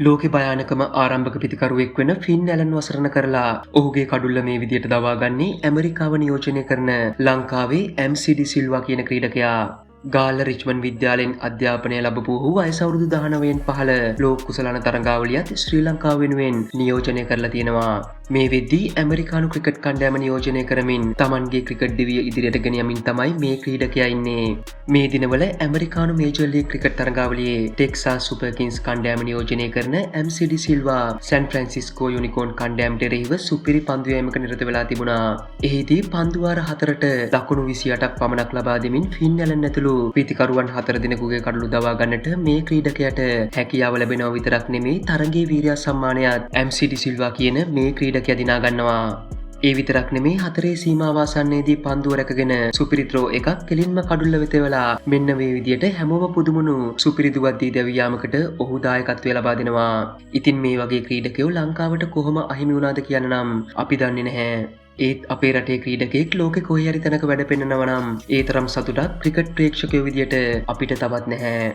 ලෝකෙ භයානකම ආරම්භක පිතිකරුවෙක් වෙන ෆින් ඇලන් අසරණ කරලා ඔහුගේ කඩුල්ල මේ විදියට දවාගන්නේ ඇමරිකාව නියෝජනය කරන ලංකාවේ MCD Silva කියන ක්‍රීඩකයා. ගාල්ල රිච්මන්ඩ් විද්‍යාලයෙන් අධ්‍යාපනය ලැබපු ඔහු වයස අවුරුදු 19න් පහළ ලෝක කුසලාන තරඟාවලියත් ශ්‍රී ලංකාව වෙනුවෙන් නියෝජනය කරලා තියෙනවා. මේ වෙද්දී ඇමරිකානු ක්‍රිකට් කණ්ඩායම නියෝජනය කරමින් තමන්ගේ ක්‍රිකට් දිවිය ඉදිරියට ගෙන යමින් තමයි මේ ක්‍රීඩකයා ඉන්නේ. මේ දිනවල ඇමරිකානු මේජර් ලීග් ක්‍රිකට් තරඟාවලියේ ටෙක්සාස් සුපර් කිංස් කණ්ඩායම නියෝජනය කරන MCD Silva San Francisco unicorn කණ්ඩායමට එරෙහිව සුපිරි පන්දු යෑමක නිරත වෙලා තිබුණා. එහිදී පන්දු වාර 4ට ලකුණු 28ක් පමණක් ලබා දෙමින් ෆින් ඇලන් ඇතුළු පිතිකරුවන් 4 දෙනෙකුගේ කඩුළු දවා ගන්නට මේ ක්‍රීඩකයාට හැකියාව ලැබෙනවා විතරක් නෙමෙයි, තරගයේ වීරයා සම්මානයත් MCD Silva කියන මේ ක්‍රීඩකයා දිනා ගන්නවා. ඒ විතරක් නෙමේ, හතරේ සීමාව ආසන්නයේදී පන්දුව රැකගෙන සුපිරි ත්‍රෝ එකක් කෙලින්ම කඩුල්ල වෙත එවලා මෙන්න මේ විදියට හැමෝම පුදුමුණු සුපිරි දුවද්දී දැවී යාමකට ඔහු දායකත්වය ලබා දෙනවා. ඉතින් මේ වගේ ක්‍රීඩකයෝ ලංකාවට කොහොම අහිමි වුණාද කියන නම් අපි දන්නේ නැහැ. ඒත් අපේ රටේ ක්‍රීඩකයෙක් ලෝකෙ කොහේ හරි තැනක වැඩ පෙන්නනවා නම් ඒ තරම් සතුටක් ක්‍රිකට් ප්‍රේක්ෂකයෝ විදියට අපිට තවත් නැහැ.